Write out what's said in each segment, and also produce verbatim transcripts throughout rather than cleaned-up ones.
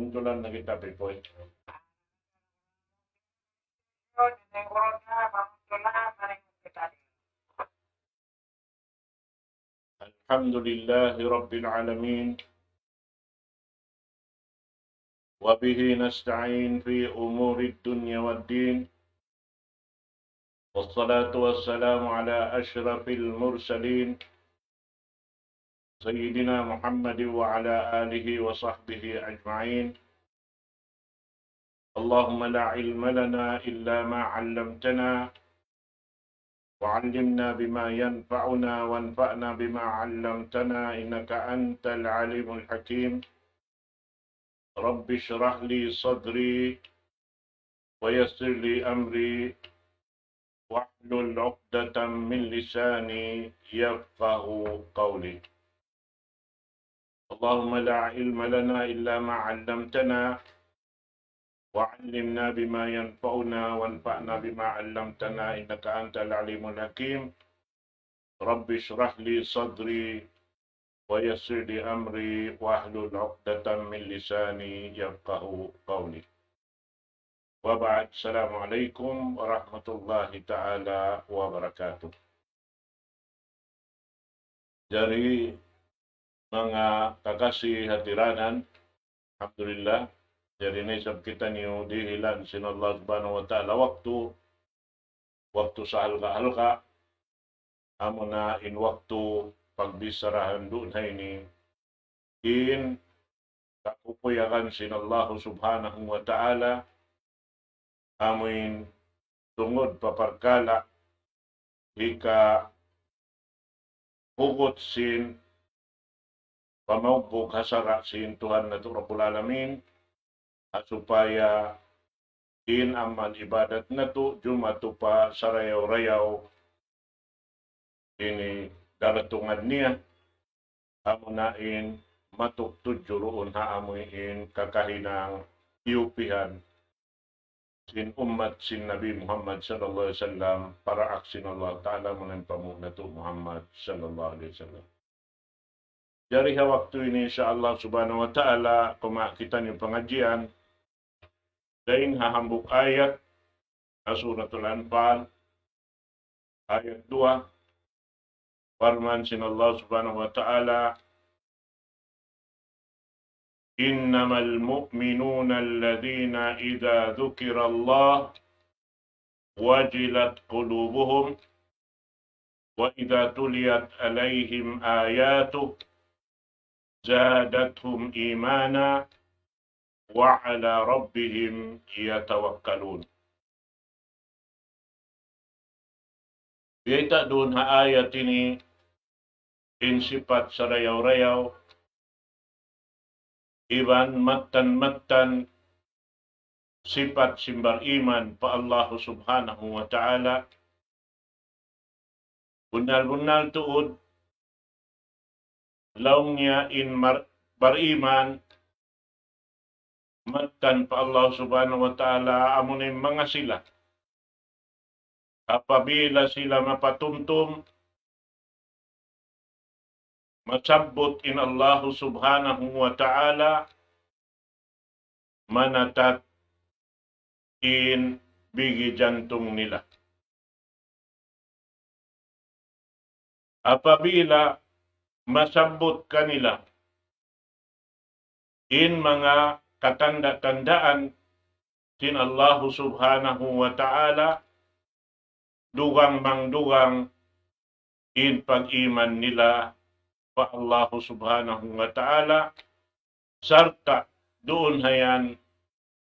Alhamdulillah, na kita, Pipoy. الحمد لله رب العالمين، وبه نستعين في أمور الدنيا والدين، والصلاة والسلام على أشرف المرسلين سيدنا محمد وعلى آله وصحبه أجمعين. اللهم لا علم لنا إلا ما علمتنا، وعلمنا بما ينفعنا، وانفعنا بما علمتنا، إنك أنت العليم الحكيم. رب اشرح لي صدري، ويسر لي أمري، واحلل عقدة من لساني يفقه قولي. اللهم لا علم لنا إلا ما علمتنا، وعلمنا بما ينفعنا، وانفعنا بما علمتنا، إنك أنت العليم الحكيم. رب اشرح لي صدري، ويسر لي أمري، واحلل عقدة من لساني يفقه قولي. وبعد، السلام عليكم ورحمة الله تعالى وبركاته. Jari, manga kakasi hatiranan, alhamdulillah, jari na isab kitaniyu dihilan sin Allah Subhanahu wa Ta'ala waktu, waktu sahalga'-halga', amuna in waktu pagbicharahan duun ha ini, in kakupuyagan sin Allah Subhanahu wa Ta'ala, amuin tungud pa parkala' hikahugut sin pamaugbug ha sara' sin Tuhan natu' Rabbul Alamin, ha supaya in amal ibadat natu' jumatu pa sarayaw-rayaw ini daratungan niya, amuna in matuk tudju duun ha amuin kakahinang iyupihan sin ummat sin Nabi Muhammad sallallahu alayhi wasallam, paraak sin Allah Ta'ala, amuna in panghu' natu' Muhammad sallallahu alayhi wasallam. Jari ha waktu ini, insya Allah Subhanahu wa Ta'ala, kumawa' kitaniyu pangadjian dayn ha hambuuk ayat ha Suratul Anfal, ayat duwa, parman sin Allah Subhanahu wa Ta'ala, إنما المؤمنون الذين إذا ذكر الله وجلت قلوبهم وإذا تليت عليهم آياته زادتهم إيمانا وعلى ربهم يتوكلون. Biyayta' duun ha ayat ini in sipat sarayaw-rayaw, iban mattan-mattan sipat sin bariman pa Allahu Subhanahu wa Ta'ala. Bunnal-bunnal tuud, laung niya in mar-, bariman, mattan pa Allah Subhanahu wa Ta'ala, amuna in manga sila. Apabila sila mapatumtum, masabbut in Allah Subhanahu wa Ta'ala, manatat in bigi jantung nila. Apabila masabbut kanila in manga katanda-tandaan sin Allahu Subhanahu wa Ta'ala, dugang-mangdugang in pag-iman nila pa Allahu Subhanahu wa Ta'ala, sarta' duun ha yan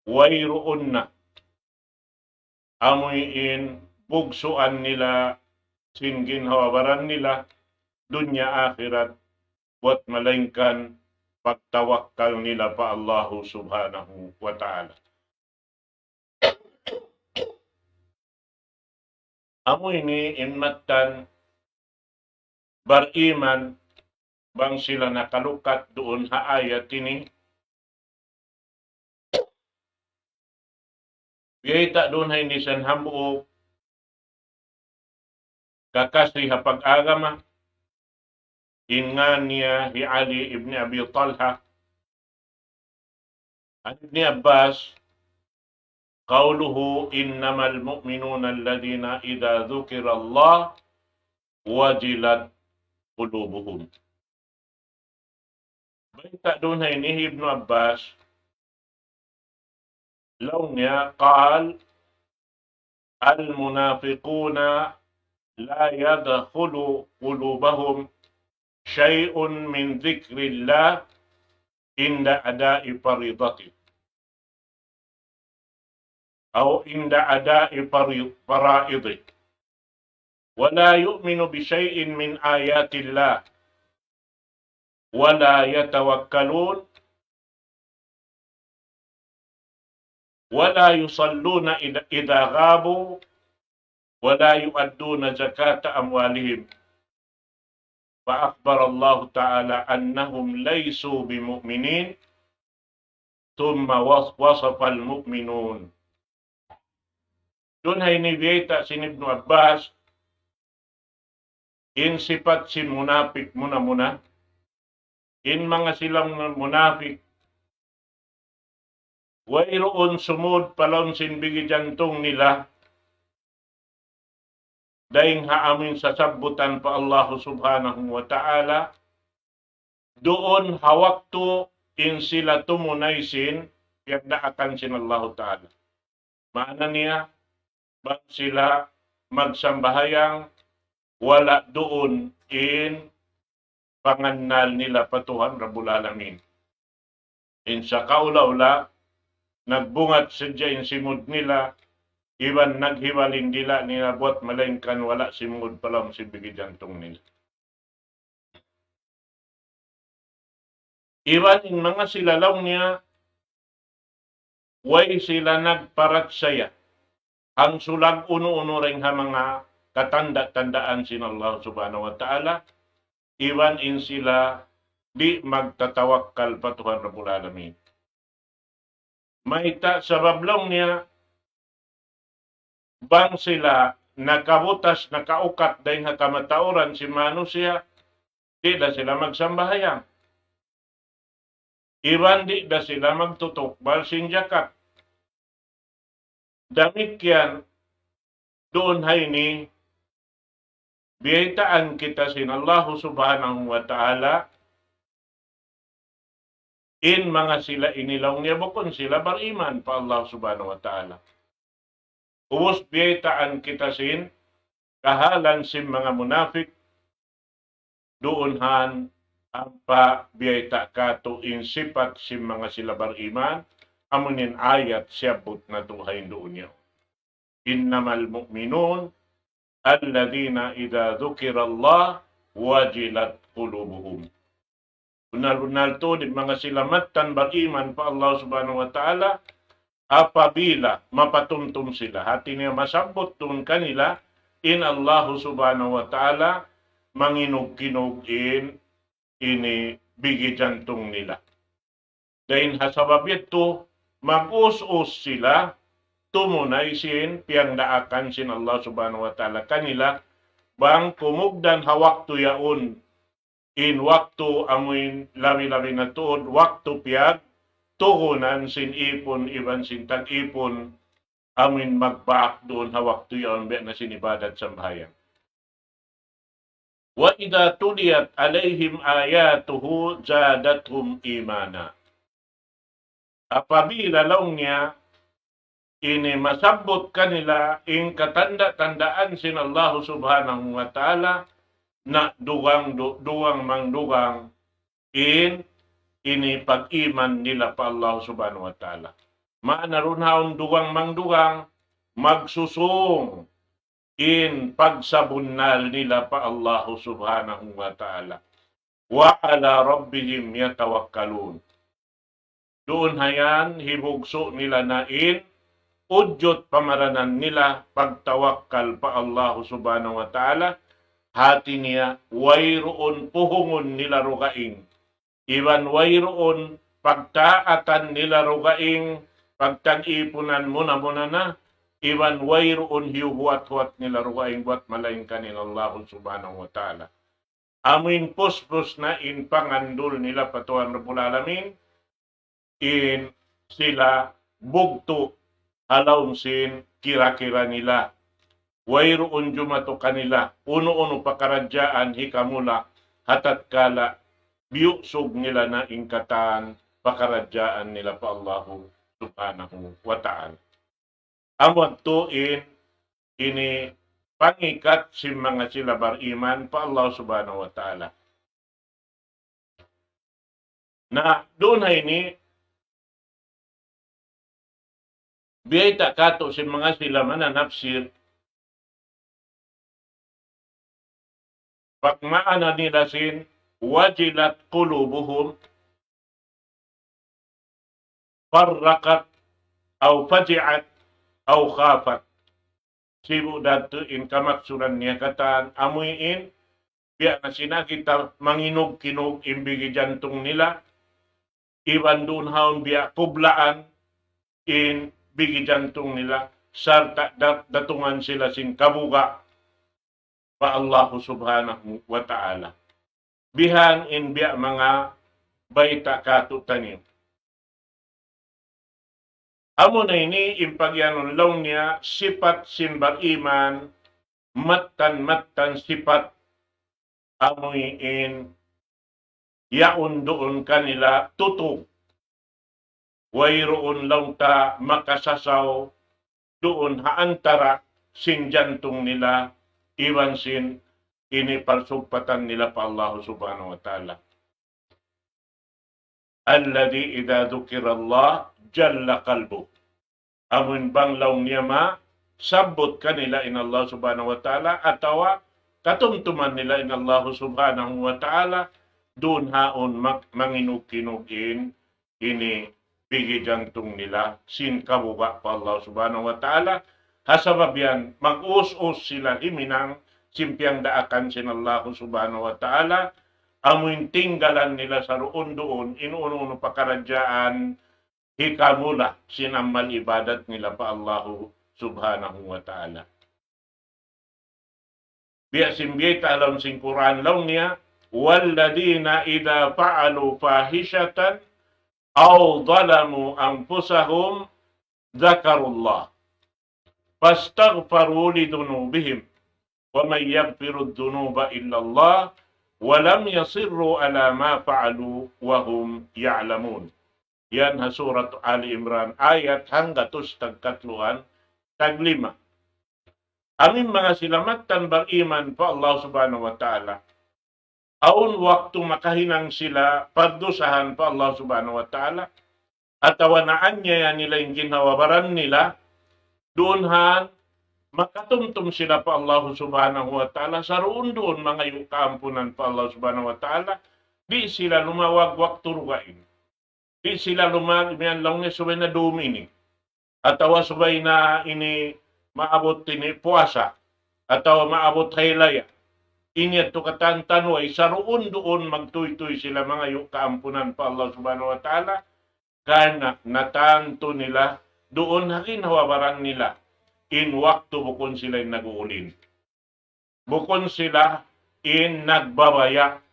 wayruun na amuin in bugsuan nila sin ginhawa-baran nila, dunya akhirat, buwat malaingkan pagtawakkal nila pa Allahu Subhanahu wa Ta'ala. Amu ini in mattan bariman bang sila nakalukat duun ha ayat ini. Biyayta' duun ha ini sin hambuuk kakasi ha pag-agama, in ngan niya hi Ali ibn Abi Talha, عن ابن عباس قوله: إنما المؤمنون الذين إذا ذكر الله وجلت قلوبهم. Bayta' duun ha ini hi Ibnu Abbas, laung niya, قال: المنافقون لا يدخل قلوبهم شيء من ذكر الله عند أداء فريضته أو عند أداء فري-، فرائضه، ولا يؤمن بشيء من آيات الله، ولا يتوكلون، ولا يصلون إذا، إذا غابوا، ولا يؤدون زكاة أموالهم. فأخبر الله تعالى أنهم ليسوا بمؤمنين، ثم وص-، وصف المؤمنون. Duun ha ini biyayta' sin Ibnu Abbas, in sipat sin munapik muna-muna, in manga sila munapik, wayruun sumud pa lawm sin bigi jantung nila, dayn ha amuin sasabbutan pa Allahu Subhanahu wa Ta'ala, duun ha waktu in sila tumunay sin piyagdaakan sin Allahu Ta'ala. Maana niya, bang sila magsambahayang, wala' duun in pangannal nila pa Tuhan Rabbul Alamin. In sakaula-ula, nagbungat sadja in simud nila, iban naghiwal in dila' nila, buwat malaingkan wala' simud pa lawm sin bigi jantung nila. Iban in manga sila laung niya, way sila nagparachaya hangsulag unu-unu dayn ha manga katanda-tandaan sin Allah Subhanahu wa Ta'ala, iban in sila di' magtatawakkal pa Tuhan Rabbul Alamin. Mayta'? Sabab laung niya, bang sila nakabutas, nakaukat dayn ha kamatauran sin manusiya', di' da sila magsambahayang. Iban di' da sila magtutukbal sin jakat. Damikkiyan duun ha ini, biyaytaan kita sin Allahu Subhanahu wa Ta'ala, in manga sila ini laung niya bukun sila bariman pa Allah Subhanahu wa Ta'ala. Ubus biyaytaan kita sin kahalan sin manga munapik, duun han ampa biyayta' katu' in sipat sin manga sila bariman, amun in ayat siyabbut natu' ha ini duun niya. إنما المؤمنون الذين إذا ذكر الله وجلت قلوبهم. Bunnal-bunnal tuud in manga sila mattan bariman pa Allah Subhanahu wa Ta'ala, apabila mapatumtum sila, hati niya masabbut duun kanila in Allah Subhanahu wa Ta'ala, manginug-kinug in ini bigi jantung nila. Dayn ha sabab yadtu, mag-us-us sila tumunay sin piyangdaakan sin Allah Subhanahu wa Ta'ala kanila, bang kumugdan ha waktu yaun, in waktu amuin labi-labi na tuud, waktu piyagtugunan sin ipun iban sin tag-ipun, amuin magbaak duun ha waktu yaun biya' na sin ibadat sambahayang. وإذا تليت عليهم آياته زادتهم إيمانا. Apabila laung niya ini masabbut kanila in katanda-tandaan sin Allah Subhanahu wa Ta'ala, na dugang du-, dugang mangdugang in ini pag-iman nila pa Allah Subhanahu wa Ta'ala. Maana duun ha yaun dugang mangdugang, magsusung in pagsabunnal nila pa Allah Subhanahu wa Ta'ala. وعلى ربهم يتوكلون. Duun ha yan, hibugsu' nila na in ujud pamaranan nila pagtawakkal pa Allah Subhanahu wa Ta'ala, hati niya wayruun puhungun nila dugaing, iban wayruun pagtaatan nila dugaing, pagtag-ipunan muna-muna na, iban wayruun hiyuhuwat-huwat nila dugaing buwat malaingkan in Allah Subhanahu wa Ta'ala. Amuin puspus na in pangandul nila pa Tuhan Rabbul Alamin, in sila bugtu' ha lawm sin kira-kira nila. Wayruun jumatu kanila unu-unu pakaradjaan hikamula ha tatkala biyusug nila na in katan pakaradjaan nila pa Allahu Subhanahu wa Ta'ala. Amu yadtu in ini pangikat sin manga sila bariman pa Allah Subhanahu wa Ta'ala. Na duun ha ini, biyayta' katu' sin manga sila mananapsir, pagmaana nila sin, وجلت قلوبهم فرقت أو فزعت أو خافت. Sibu' da yadtu in kamaksuran niya katan, amuin biya' na sin kita manginug-kinug in bigi jantung nila, iban duun ha yaun biya' kublaan in bigi jantung nila, sarta' da-, datungan sila sin kabuga' pa Allahu Subhanahu wa Ta'ala. Bihan in biya' manga bayta' katu'taniyu. Amuna ini in pagiyanun laung niya sipat sin bariman, mattan-mattan sipat, amuin yaun duun kanila tutug. Wayruun laung ta makasasaw duun ha antara sin jantung nila iban sin ini parsugpatan nila pa Allahu Subhanahu wa Ta'ala. الذي إذا ذكر الله جل قلبه. Amun bang laung niya masabbut kanila in Allah Subhanahu wa Ta'ala, atawa katumtuman nila in Allah Subhanahu wa Ta'ala, duun ha yaun mag-, manginug-kinug in ini bigi jantung nila sin kabuga' pa Allah Subhanahu wa Ta'ala. Ha sabab yan, mag-us-us sila himinang sin piyangdaakan sin Allah Subhanahu wa Ta'ala, amuin tinggalan nila saruun-duun in unu-unu pakaradjaan hikamula sin amal ibadat nila pa Allahu Subhanahu wa Ta'ala. Biya' sin biyayta' ha lawm sin Qur'an laung niya, والذين إذا فعلوا فاحشة أو ظلموا أنفسهم ذكروا الله فاستغفروا لذنوبهم ومن يغفر الذنوب إلا الله ولم يصروا على ما فعلوا وهم يعلمون. Yan ha Surat Ali Imran, ayat hanggatus tagkatluan, taglima. Amuin manga sila mattan bariman pa Allah Subhanahu wa Ta'ala, awn waktu makahinang sila pardusahan pa Allah Subhanahu wa Ta'ala, atawa naanyaya nila in ginhawa-baran nila, duun ha yan makatumtum sila pa Allah Subhanahu wa Ta'ala, saruun-duun mangayu' kaampunan pa Allah Subhanahu wa Ta'ala, di' sila lumawag waktu dugaing. Di' sila lumawag, imiyan laung niya subay na dum ini. Atawa subay na ini maabut ini puasa. Atawa maabut haylaya. Ini yadtu katan-katan way saruun-duun magtuytuy sila mangayu' kaampunan pa Allah Subhanahu wa Ta'ala. Karna' natantu nila duun ha ginhawa-baran nila in waktu bukun sila in nag-uulin. Bukun sila in nagbabaya',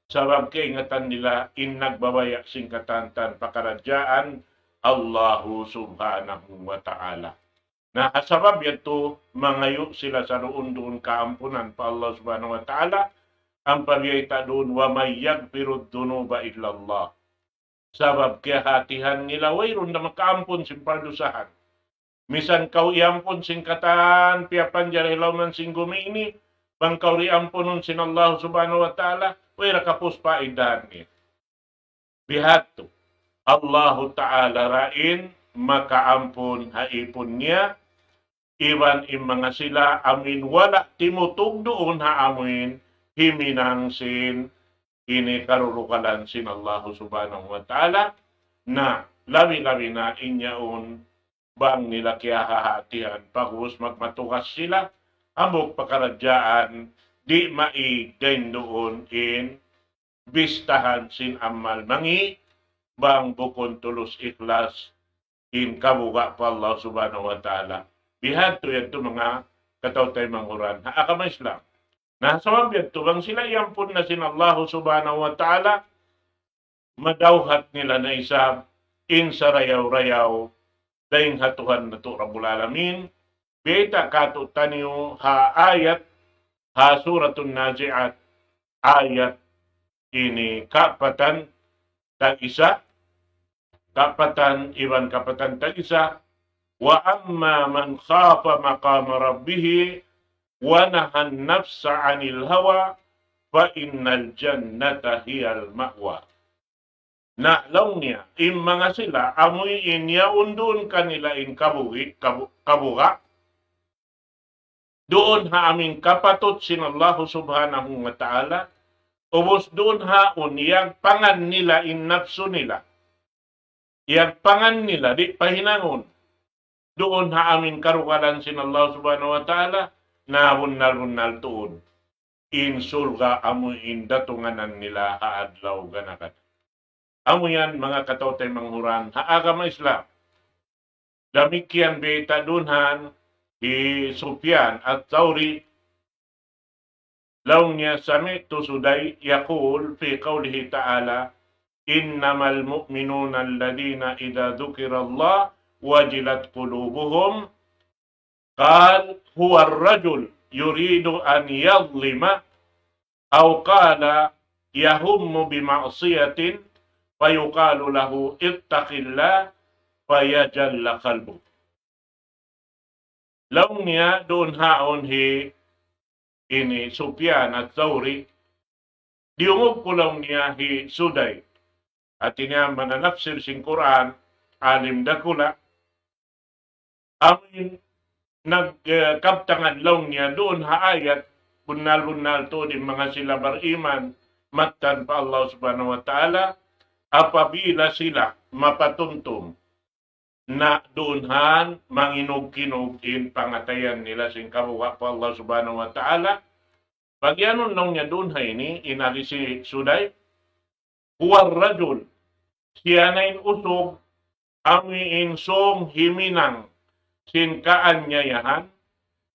sabab kaingatan nila in nagbabaya' sin katan-katan pakaradjaan Allahu Subhanahu wa Ta'ala. Na, ha sabab yadtu, mangayu' sila saruun-duun kaampunan pa Allah Subhanahu wa Ta'ala, ampa biyayta' duun, ومن يغفر الذنوب إلا الله. Sabab kiyahatihan nila wayruun da makaampun sin pardusahan. Misan kaw iyampun sin katan piyapanjari ha lawm sin gumi ini, bang kaw di' ampunun sin Allah Subhanahu wa Ta'ala, way da kapus paidahan niya. Bihadtu, Allahu Ta'ala ra in makaampun ha ipun niya, iban in manga sila amuin wala' timutug duun ha amuin himinang sin ini karurukalan sin Allahu Subhanahu wa Ta'ala, na labi-labi na in yaun bang nila kiyahahatihan pag'ubus magmatugas sila, hambuuk pakaradjaan, di' maig dayn duun in bistahan sin amal mangi', bang bukun tulus ikhlas in kabuga' pa Allah Subhanahu wa Ta'ala. Bihadtu yadtu manga kataw-taymanghuran ha agama Islam. Na, sabab yadtu bang sila iyampun na sin Allah Subhanahu wa Ta'ala, madawhat nila na isab in sarayaw-rayaw dayn ha Tuhan natu' Rabbul Alamin. Biyayta' kātu'niyu ha ayat ha Suratun Nazi'at, ayat ini kaapatan tag-isa, kaapatan iban kaapatan tag-isa, وأما من خاف مقام ربه ونهى النفس عن الهوى فإن الجنة هي المأوى. Na laung niya, in manga sila, amuin yaun duun kanila in kabuhi, kabu-, kabuga, duun ha amuin kapatut sin Allahu Subhanahu wa Ta'ala, ubus duun ha yaun yagpangan nila in napsu nila. Yagpangan nila, di' pahinangun. Duun ha amuin karugalan sin Allah Subhanahu wa Ta'ala, na bunnal-bunnal tuud in surga' amuin datunganan nila ha adlaw gana-gana. Amu yan, manga kataw-taymanghuran ha agama Islam. Damikkiyan biyayta' duun ha hi Sufyan Ath-Thawri, laung niya, سمعت سدي يقول في قوله تعالى: إنما المؤمنون الذين إذا ذكر الله وجلت قلوبهم، قال: هو الرجل يريد أن يظلم، أو قال: يهم بمعصية، فيقال له: اتق الله، فيجل قلبك. Laung niya duun ha yaun hi ini Sufyan Ath-Thawri, diyungug ku laung niya hi Suday. Hati niya mananapsir sin Qur'an, alim dakula'. Amuin nag, eh, kabtangan laung niya duun ha ayat, bunnal-bunnal tuud in manga sila bariman, mattan pa Allah Subhanahu wa Ta'ala, apabila sila mapatumtum na duun ha yan manginug-kinug in pangatayan nila sin kabuga' pa Allah Subhanahu wa Ta'ala. Pagiyanun laung niya duun ha ini, in agi hi Suday, هو الرجل, siya na in usug, amuin sung himinang sin kaanyayahan,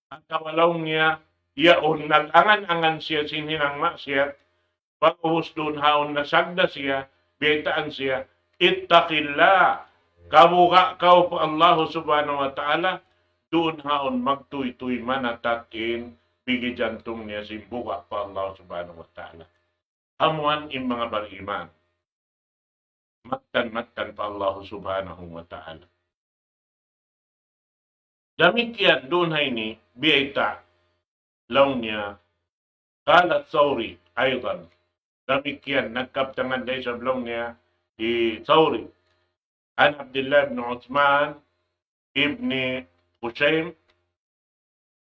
atawa laung niya, yaun nag-angan-angan siya sin hinang maksiyat, pag-ubus duun ha yaun nasagda siya, biyaytaan siya, اتق الله, kabuga' kaw pa Allah Subhanahu wa Ta'ala, duun ha yaun magtuytuy manatak in bigi jantung niya sin buga' pa Allah Subhanahu wa Ta'ala. Amu yan in manga bariman. Mattan-mattan pa Allah Subhanahu wa Ta'ala. Damikkiyan duun ha ini, biyayta' laung niya, قال الثوري أيضا. Damikkiyan nagkabtangan da isab laung niya hi Thawri. عن عبد الله بن عثمان بن خثيم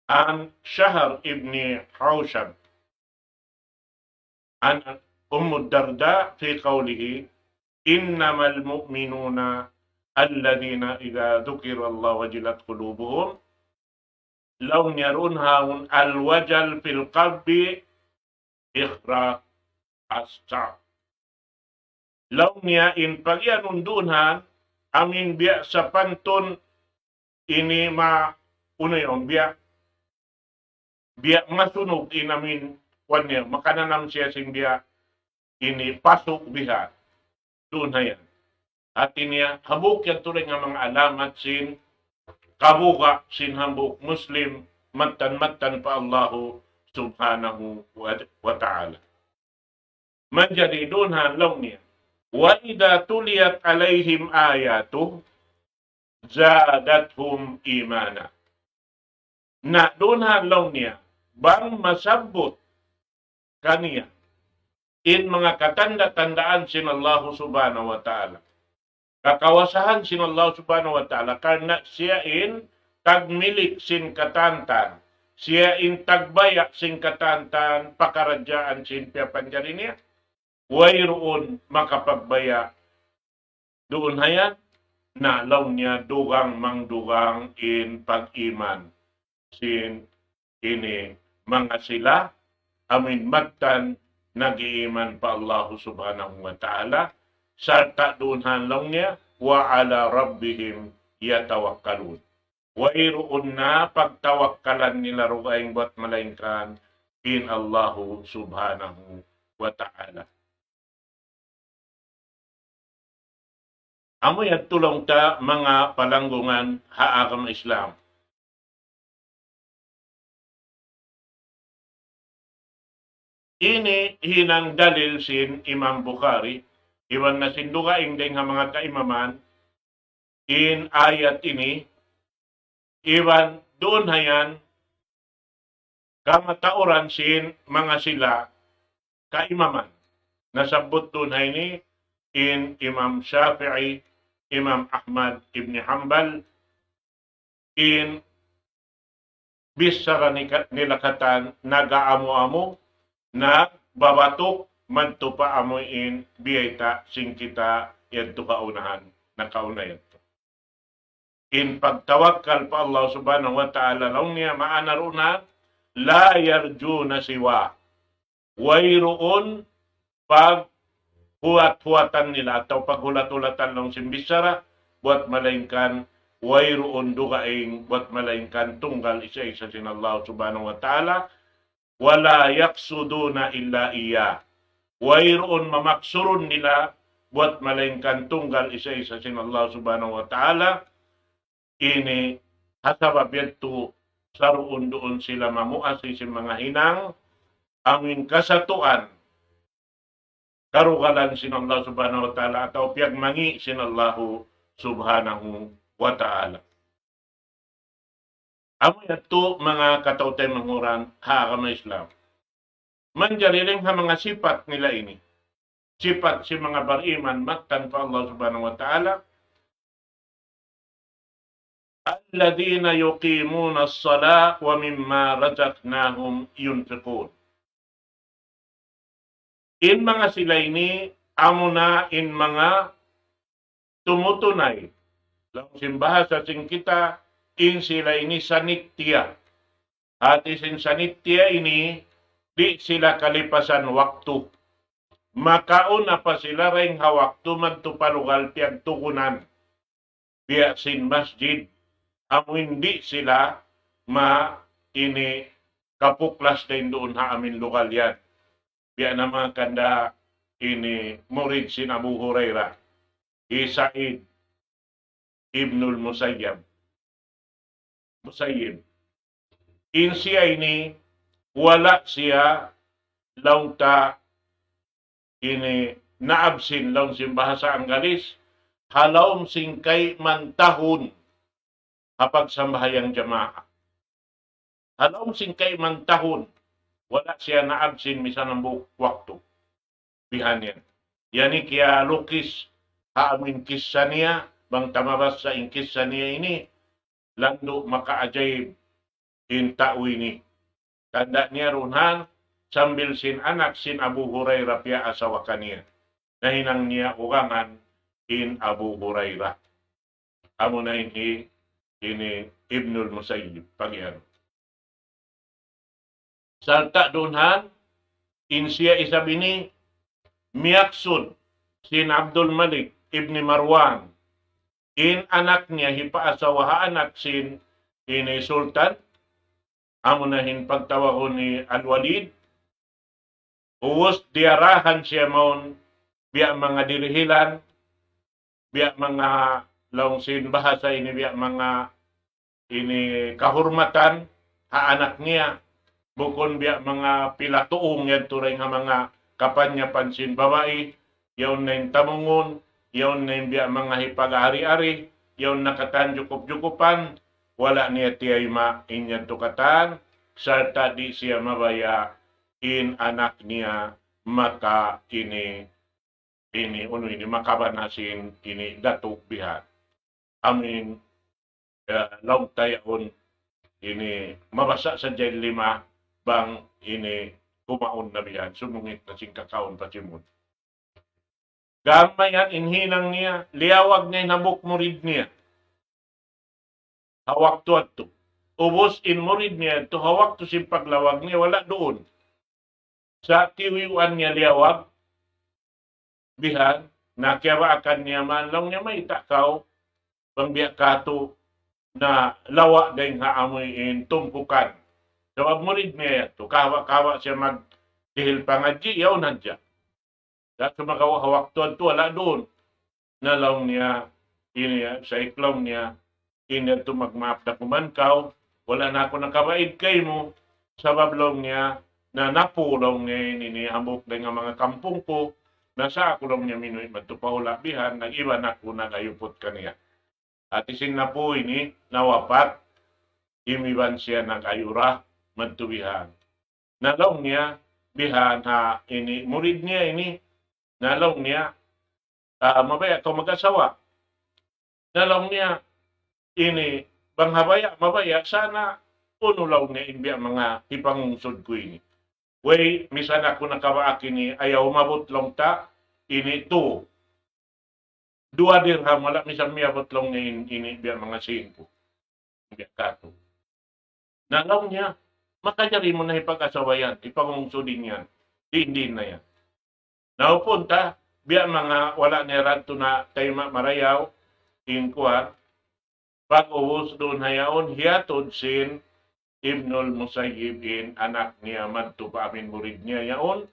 عن شهر بن حوشب عن أم الدرداء في قوله: إنما المؤمنون الذين إذا ذكر الله وجلت قلوبهم. Laung niya duun ha yaun الوجل في القلب إخراج الشعر. Laung niya in pagiyanun duun ha yan, amuin biya' sapantun ini ma, unu yan, biya', biya' masunug in amuin, kuwan niya, makananam siya sin biya' ini pasuk biha'. Duun ha yan. Hati niya, hambuuk yan tuud in manga alamat sin kabuga' sin hambuuk Muslim, mattan-mattan pa Allahu Subhanahu wa, wa Ta'ala. Manjari duun ha yan laung niya, وإذا تليت عليهم آياته زادتهم إيمانا. Na duun ha yan laung niya, bang masabbut kaniya in manga katanda-tandaan sin Allahu Subhanahu wa Ta'ala, kakawasahan sin Allah Subhanahu wa Ta'ala, karna' siya in tagmilik sin katantan, siya in tagbaya' sin katantan, pakaradjaan sin piyapanjari niya. Wayruun makapagbaya' duun ha yan, na laung niya dugang mangdugang in pag-iman sin ini manga sila, amuin mattan nag-iiman pa Allahu Subhanahu wa Ta'ala, sarta' duun ha yan laung niya, وعلى ربهم يتوكلون. Wayruun na pagtawakkalan nila dugaing buwat malaingkan in Allahu Subhanahu wa Ta'ala. Amu yadtu laung ta manga palanggungan ha agama Islam. Ini hinang dalil sin Imam Bukhari, iban na sin dugaing dayn ha manga kaimaman, in ayat ini, iban duun ha yan, kamatauran sin manga sila kaimaman. Nasabbut duun ha ini in Imam Shafi'i, Imam Ahmad ibn Hanbal, in bichara ni ka-, nila katan nag-aamu-amu, nagbabatuk, madtu pa amu in biyayta' sin kita yadtu kaunahan, nakauna yadtu. In pagtawakkal pa Allah Subhanahu wa Ta'ala laung niya maana duun na, لا يرجون سواه. Wayruun paghuwat-huwatan nila atawa paghulat-hulatan laung sin bichara, buwat malaingkan wayruun dugaing, buwat malaingkan tunggal isa-isa sin Allah Subhanahu wa Ta'ala, ولا يقصدون إلا إياه. Wayruun mamaksurun nila buwat malaingkan tunggal isa-isa sin Allah Subhanahu wa Ta'ala. Ini ha sabab yadtu saruun-duun sila mamuas sin manga hinang amun kasatuan karugalan sin Allah Subhanahu wa Ta'ala atawa piyagmangi' sin Allahu Subhanahu wa Ta'ala. Amu yadtu manga kataw-taymanghuran ha agama Islam. Manjari dayn ha manga sipat nila ini. Sipat sin manga bariman mattan pa Allah Subhanahu wa Ta'ala. الذين يقيمون الصلاة ومما رزقناهم ينفقون. In manga sila ini, amuna in manga tumutunay. Laung sin bahasa sin kita, in sila ini sanitya. Hati sin sanitya ini, di' sila kalipasan waktu. Makauna pa sila dayn ha waktu madtu pa lugal piyagtugunan. Biya' sin masjid, amu in di' sila ma ini kapuklas dayn duun ha amun lugal yan. Biya' na manga kanda ini murid sin Abu Hurairah, hi Sa'id ibnul Musayyab. Musayyib. In siya ini, wala' siya laung ta ini naabsin laung sin bahasa Anggalis, ha lawm sin kayman tahun ha pagsambahayang jamaa. Ha lawm sin kayman tahun, wala' siya naabsin misan hambuuk waktu. Bihan yan. Yan in kiyalukis ha amun kissa niya, bang ta mabassa in kissa niya ini, landu' makaajayib in tau ini. Tanda' niya duun ha, sambil sin anak sin Abu Hurairah piyaasawa kaniya. Nahinang niya ugangan in Abu Hurairah. Amuna in hi, ini Ibnul Musayyib, pag-iyan. Sarta' duun ha, in siya isab ini miyaksud sin Abdul Malik ibn Marwan, in anak niya hipaasawa ha anak sin ini Sultan, amuna in pagtawagun hi Al-Walid, ubus diyarahan siya mawn biya' manga dirihilan, biya' manga laung sin bahasa ini, biya' manga ini kahurmatan ha anak niya. Bukun biya' manga pilatuung yadtu dayn ha manga kapanyapan sin babai, yaun na in tamungun, yaun na in biya' manga hipag-ari-ari, yaun na katan jukup-jukupan, wala' niya tiyayma' in yadtu katan, sarta' di' siya mabaya' in anak niya maka ini, ini, unu ini, makabana sin ini datu' bihan. Amin, ya, laung ta yaun ini, mabasa' sadja in lima, bang ini kumaun na bihan, sumungit na sin kakaun pa simud. Gam mayan in hinang niya, liyawag niya in hambuuk murid niya. Ha waktu yadtu. Ubus in murid niya yadtu, ha waktu sin paglawag niya, wala' duun. Sa' tiyuyuan niya liyawag, bihan, na kiyabaakan niya man, laung niya, mayta' kaw, bang biya' katu', nalawa' dayn ha amuin in tumpukan. Sabab murid niya yadtu, kawa-kawa siya magdihil pangadji', yaun hadja. Sa' sumagawa' ha waktu yadtu wala' duun. Na laung niya, ini, sa' laung niya, ini yadtu magmaap da kuman kaw, wala' na aku nakabaid kaymu, sabab laung niya, na napu' laung niya ini, ini hambuuk dayn ha manga kampung ku, na sa' aku laung niya minuwi' madtu pa hula' bihan, nag-iban aku nag-ayuput kaniya. Hati sin napu' ini, nawapat, imiban siya nag-ayura, madtu bihan. Na laung niya, bihan ha ini, murid niya ini, na laung niya, ah, mabaya' kaw mag-asawa. Na laung niya, ini, bang ha baya', mabaya', sana, unu laung niya, in biya' manga hipangungsud ku ini. Way, misan aku nakabaak ini, ayaw umabut laung ta, ini tu. Duwa dirham, wala' misan miyabut laung niya in, ini, biya' manga singku. Biya' katu'. Na laung niya, makajari mu na hipag-asawa yan, hipangungsud in yan. Diin-diin na yan. Na upun ta, biya' manga wala' niya radtu na tayma' marayaw, in kuwan, pag-ubus duun ha yaun, hiyatud sin Ibnul Musayyib in anak niya madtu pa amin murid niya yaun,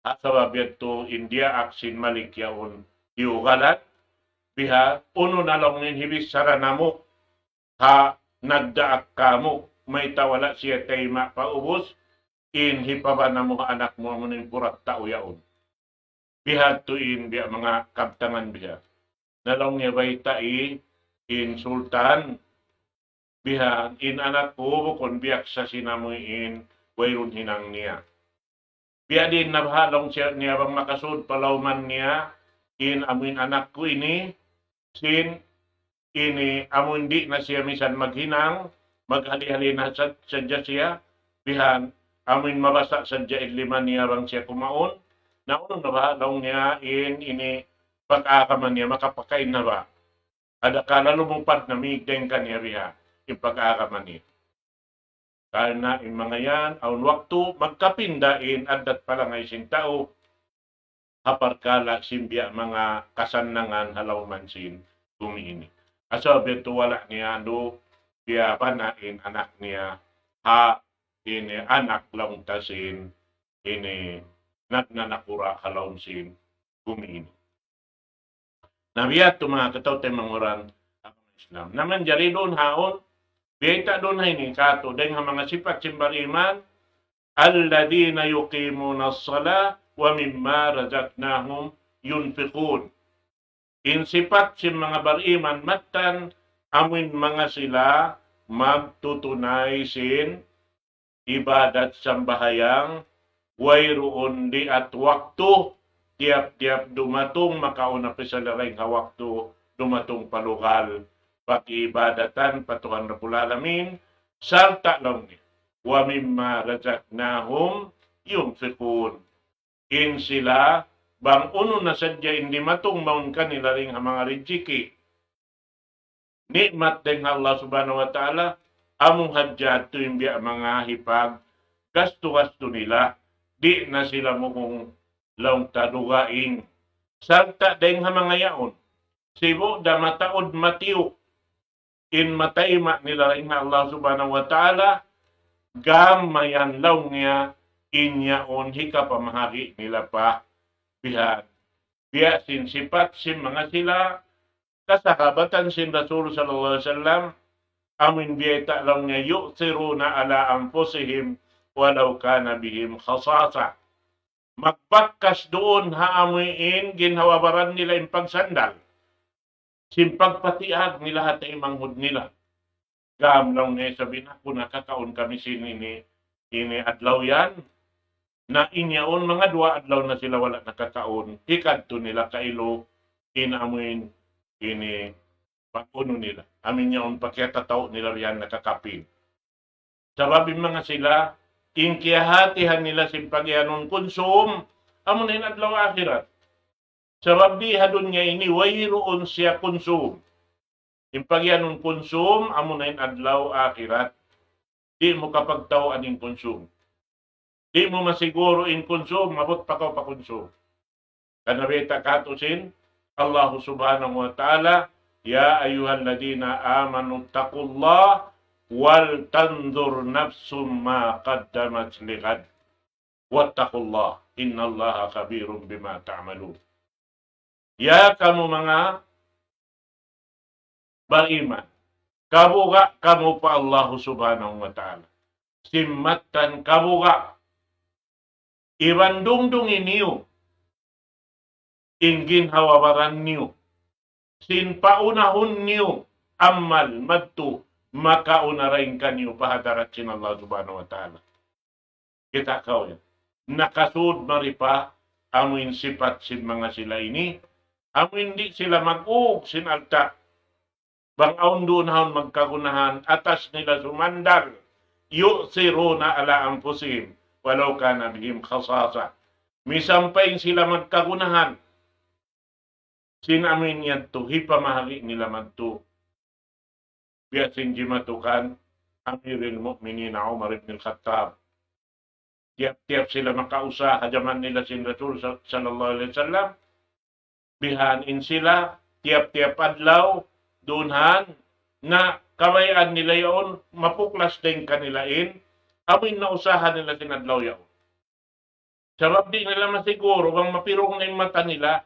ha sabab yadtu in diyaak sin Malik yaun, hiyugalan, biha, unu na laung in hibichara namu', ha nagdaak kamu', mayta' wala' siya tayma' paubus, in hipabana mu ha anak mu amun in purak tau yaun. Bihadtu in biya' manga kabtangan biha. Na laung niya baytai in sultan, biha in anak ku bukun biyaksa sin amuin wayruun hinang niya. Biya' diin na baha' laung siya niya bang makasud pa lawman niya in amuin anak ku ini, sin ini amuin di' na siya misan maghinang, maghali-hali na sad-, sadja siya, bihan amuin mabasa' sadja in lima niya bang siya kumaun, na unu na baha' laung niya in ini pag-agama niya, makapakain na ba? Adakala lumupad na migdeng kaniya biha in pag-agama niya. Karna' in manga yan, awn waktu magkapinda in addat palangay sin tau, ha parkala' sin biya' manga kasannangan ha lawman sin bumi ini. Asal biya' tu wala' niya andu', biya' bana in anak niya, ha ini anak laung ta sin ini nagnanakura' ha lawm sin bumi ini. Na biya' tu manga kataw-taymanghuran agama Islam. Na manjari duun haun, biyayta' duun ha ini katu', dayng ha manga sipat sin bariman, الذين يقيمون الصلاة ومما رزقناهم ينفقون. In sipat sin manga bariman mattan, amuin manga sila magtutunay sin ibadat sambahayang, wayruun diat waktu, tiyap-tiyap dumatung, makauna pa sa dayng ha waktu, dumatung pa lugal, pag-iibadatan pa Tuhan Rabbul Alamin, sarta' laung niya, ومما رزقناهم ينفقون. In sila, bang unu na sadja in dimatung mawn kanila dayng ha manga rijiki', ni'mat dayng ha Allah Subhanahu wa Ta'ala, amu hadja tu in biya' manga hipaggastu-gastu nila, di' na sila muhung laung ta dugaing. Sarta' dayng ha manga yaun, sibu' da mataud matiyu', in matayma' nila dayng ha Allah Subhanahu wa Ta'ala, gam mayan laung niya, in yaun hikapamahagi' nila pa bihan. Biya' sin sipat sin manga sila, kasahabatan sin Rasul sallallahu alayhi wasallam, amuin biyayta' laung niya, يؤثرون على أنفسهم ولو كان بهم خصاصة. Magbakkas duun ha amuin ginhawa-baran nila in pagsandal sin pagpatiyag nila ha taymanghud nila. Gam laung niya isab in aku nakakaun kami sin ini, ini adlaw yan. Na in yaun manga duwa adlaw na sila wala' nakakaun. Hikadtu nila kailu in amuin ini pag-unu nila. Amuin yaun pakiyatataw nila yan nakakapin. Sabab in manga sila, in kiyahatihan nila sin pagiyanun kunsum, amuna in adlaw akhirat. Sabab di ha dunya ini wayruun siya kunsum. In pagiyanun kunsum, amuna in adlaw akhirat. Di' mu kapagtawaan in kunsum. Di' mu masiguru in kunsum, maabut pa kaw pa kunsum. Karna' bayta' katu' sin Allah Subhanahu wa Ta'ala, يا أيها الذين آمنوا اتقوا الله ولتنظر نفس ما قدمت لغد واتقوا الله إن الله خبير بما تعملون. Ya kamu manga bariman, kabuga' kamu pa Allahu Subhanahu wa Ta'ala. Sin mattan kabuga', iban dungdungi niyu in ginhawa-baran niyu, sin paunahun niyu amal madtu makauna dayn kaniyu pa hadarat sin Allah Subhanahu wa Ta'ala. Kita' kaw yan. Nakasud mari pa amuin sipat sin manga sila ini, amuin di' sila mag-ug sin alta'. Bang awn duun haun magkagunahan, atas nila sumandal. يؤثرون على أنفسهم ولو كان بهم خصاصة. Misan pa in sila magkagunahan, sin amuin yadtu, hipamahagi' nila madtu. Biya' sin jimatukan Amirul Mu'minin Umar ibn al-Khattab. Tiyap-tiyap sila makausaha ha jaman nila sin Rasul sa-, sallallahu alayhi wasallam. Bihan in sila, tiyap-tiyap adlaw, duun han, na kabayaan nila yaun, mapuklas dayn kanila in, amuin nausaha nila sin adlaw yaun. Sabab di' nila masiguru, bang mapirung na in mata nila,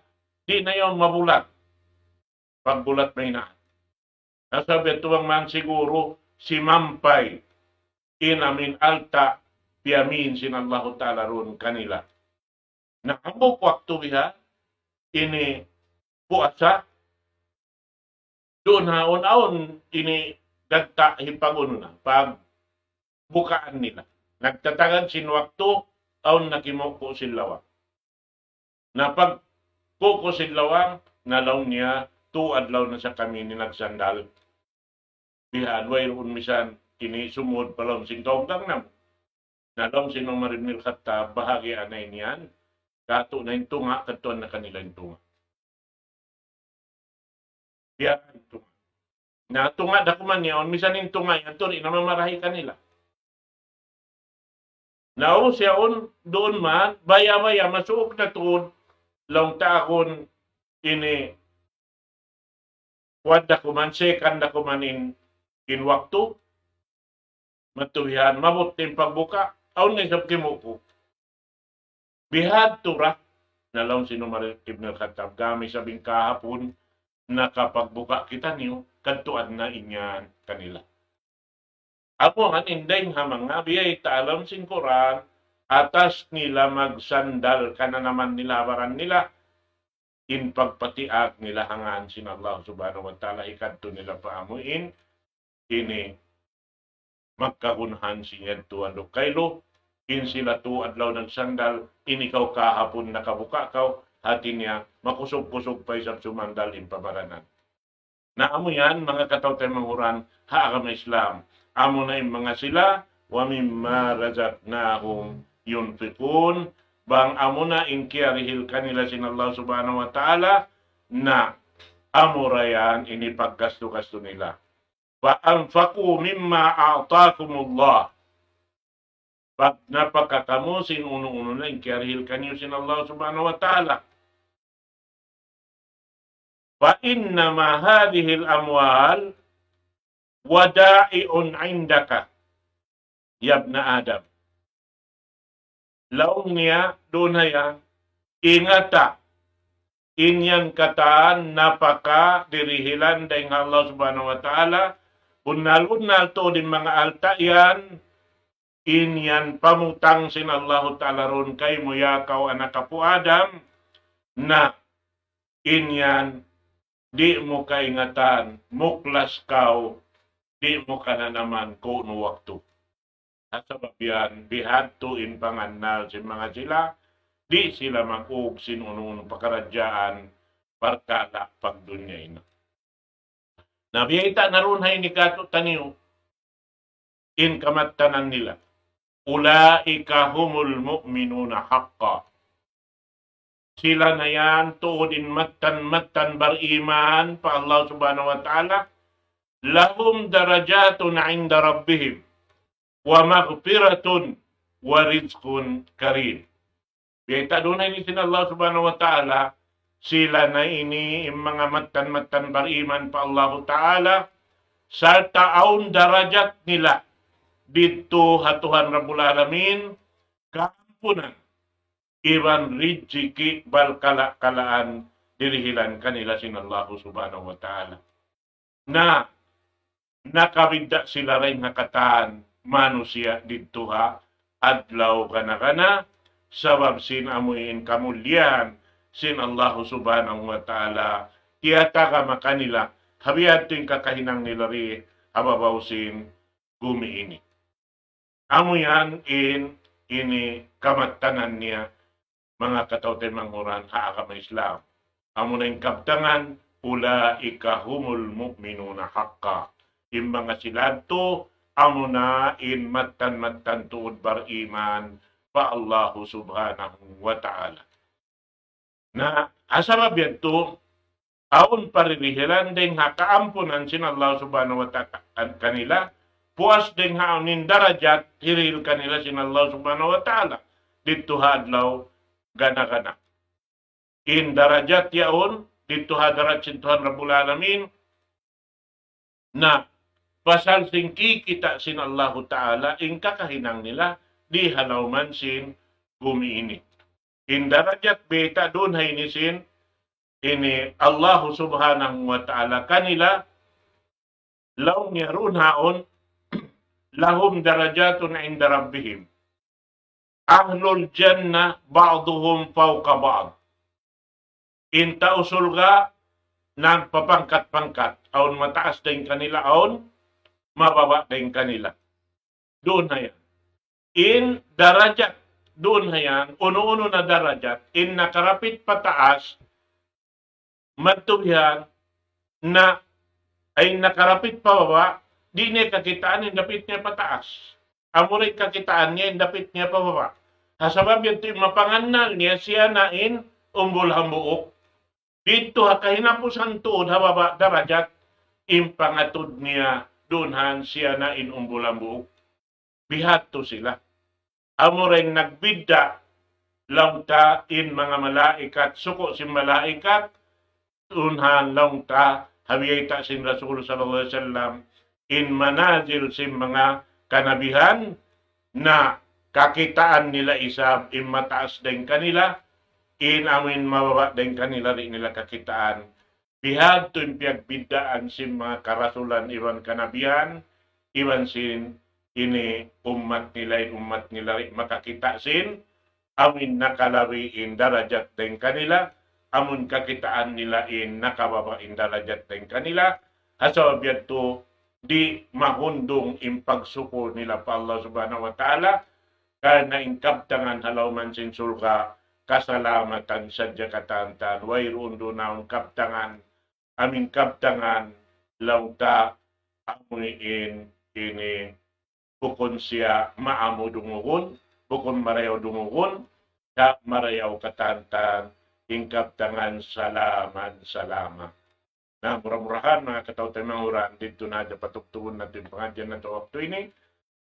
di' na yaun mabulat. Pagbulat mahinaan. Na sabab yadtu bang man siguru, simampay in amuin alta', piyamin sin Allahu Ta'ala duun kanila. Na hambuuk waktu biha, ini puasa, duun haun awn ini ganta' hipag-unu na, pagbukaan nila. Nagtatagad sin waktu, awn na kimuku' sin lawang. Na pagkuku' sin lawang, na laung niya, tu adlaw na sa kami ini nagsandal. Bihan, wayruun misan ini sumud pa lawm sin kaugdang namu'. Na laung sin Umar ibn al-Khattab, bahagian na ini yan. Katu' na in tunga', kadtuan na kanila in tunga'. Biya' in tunga'. Na tunga' da kuman yaun, misan in tunga' yan, turi na mamarahi kanila. Na ubus yaun, duun man, baya-baya, masuuk na tuud, laung ta agun ini, kuwan da kuman, second da kuman in, in waktu, matuhihan, mabut in pagbuka', awn na isab kimuku'. Bihadtu ra, na laung sin Umar ibn al-Khattab, kami sabing kahapun, nakapagbuka' kitaniyu, kadtuan na in yan kanila. Amu yan in dayng ha manga biyayta' ha lawm sin Qur'an, atas nila magsandal kananaman nila, baran nila, in pagpatiag nila ha ngān sin Allah Subhanahu wa Ta'ala, hikadtu nila pa amuin, ini magkagunahan sin yadtu andu' kailu, in sila tu adlaw nagsandal, in ikaw kahapun nakabuka' kaw, hati niya, makusug-kusug pa isab sumandal in pamaranan. Na amu yan, manga kataw-taymanghuran, ha agama Islam. Amu na in manga sila, ومما رزقناهم ينفقون, bang amu na in kiyarihil kanila sin Allah Subhanahu wa Ta'ala, na amu ra yan ini paggastu-gastu nila. فأنفقوا مما آتاهم الله. Pagnapaka kamu sin unu-unu na in kiyarihil kaniyu sin Allah Subhanahu wa Ta'ala. فإنما هذه الأموال ودائع عندك يا ابن آدم. Laung niya, duun ha yan, ingata, in yan katan napaka dirihilan dayn ha Allah Subhanahu wa Ta'ala, bunnal-bunnal tuud in manga alta' yan, in yan pamutang sin Allahu Ta'ala duun kaymu ya kaw anak apu' Adam, na in yan di' mu kaingatan, muklas kaw, di' mu kananaman kunu' waktu. Sabab yan, bihadtu in pangannal sin manga sila, di' sila mag-ug sin unu-unu pakaradjaan, parkala' pagdunya ini. Na biyayta' na duun ha ini katu'taniyu, in kamattanan nila. أولئك هم المؤمنون حقا. Sila na yan tuud in mattan-mattan bariman pa Allah Subhanahu wa Ta'ala. لهم درجات عند ربهم ومغفرة ورزق كريم. Biyayta' duun ha ini sin Allah Subhanahu wa Ta'ala, sila na ini in manga mattan-mattan bariman pa Allahu Ta'ala, sarta' awn darajat nila didtu ha Tuhan Rabbul Alamin, kaampunan, iban rijiki' balkala'-kalaan dirihilan kanila sin Allahu Subhanahu wa Ta'ala. na nakabidda' sila dayn ha katan manusiya' didtu ha adlaw gana-gana, sabab sin amuin kamuliyahan sin Allahu Subhanahu wa Ta'ala, tiyatagama kanila, ha biya' ha yan in kakahinang nila di ha babaw sin gumi ini. Amu yan in ini kamattanan niya, manga kataw-taymanghuran ha agama Islam. Amuna in kabtangan, أولئك هم المؤمنون حقا. In manga sila yadtu, amuna in mattan-mattan tuud bariman pa Allahu Subhanahu wa Ta'ala. Na, ha sabab yadtu, awn paririhilan dayn ha kaampunan sin Allah Subhanahu wa Ta'ala kanila, puas dayn ha awn in darajat hirihil kanila sin Allah Subhanahu wa Ta'ala didtu ha adlaw gana-gana. In darajat yaun didtu ha hadarat sin Tuhan Rabbul Alamin, na pasal sin kikita' sin Allahu Ta'ala in kakahinang nila di ha lawm sin gumi ini. In darajat bayta' duun ha ini sin ini Allahu Subhanahu wa Ta'ala kanila, laung niya duun ha yaun, لهم درجات عند ربهم. أهل الجنة بعضهم فوق بعض. In tau surga' nagpapangkat-pangkat, awn mataas dayn kanila, awn mababa' dayn kanila. Duun ha yan. In darajat, duun ha yan, unu-unu na darajat, in nakarapit pataas, madtu bihan, na, ay nakarapit pababa', di' niya kakitaan in dapit niya pataas. Amura in kakitaan niya in dapit niya pababa'. Ha sabab yadtu in mapangannal niya siya na in umbul hambuuk. Didtu ha kahinapusan tuud ha baba' darajat, in pangatud niya duun ha yan siya na in umbul hambuuk. Bihadtu sila. Amura in nagbidda' laung ta in manga malaikat, suku' sin malaikat, duun ha yan laung ta ha biyayta' sin Rasul sallallahu alayhi wasallam, in manazil sin manga kanabihan, na kakitaan nila isab in mataas dayn kanila, in amuin mababa' dayn kanila di' nila kakitaan. Bihadtu in piyagbiddaan sin manga karasulan iban kanabihan, iban sin ini ummat nila, in ummat nila di' makakita' sin amuin nakalabi in darajat dayn kanila, amun kakitaan nila in nakababa' in darajat dayn kanila, ha sabab yadtu di' mahundung in pagsukul nila pa Allah Subhanahu wa Ta'ala, karna' in kabtangan ha lawm sin surga', kasalamatan sadja katantan, wayruun duun awn kabtangan, amuin kabtangan, laung ta, amuin ini, bukun siya maamu dungugun, bukun marayaw dungugun, sa' marayaw katantan, in kabtangan salaman salama. Na, mura-murahan, manga kataw-taymanghuran, didtu na hadja patugtugun natu' in pangadjian natu' waktu ini.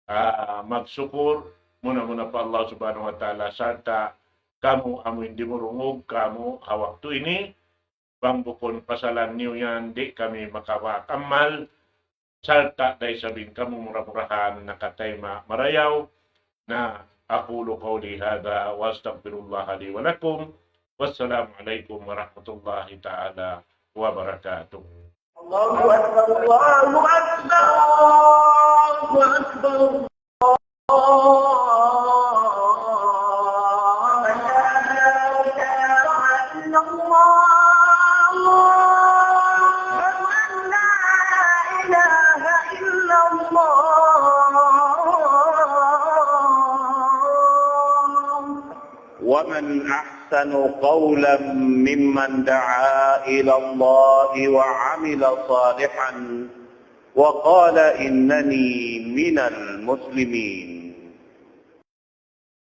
Ah, magsukur muna-muna pa Allah Subhanahu wa Ta'ala, sarta' kamu amuin dimurungug kamu ha waktu ini, bang bukun pasalan niyu yan, di' kami makabak amal, sarta' da isab in kamu mura-murahan nakatayma' marayaw. Na, أقول قولي هذا وأستغفر الله لي ولكم. والسلام عليكم ورحمة الله تعالى وبركاته. الله أكبر، الله أكبر، الله أكبر. لا إله إلا الله. أشهد أن لا إله إلا الله. ومن أحسن قولا ممن دعا إلى الله وعمل صالحا وقال إنني من المسلمين.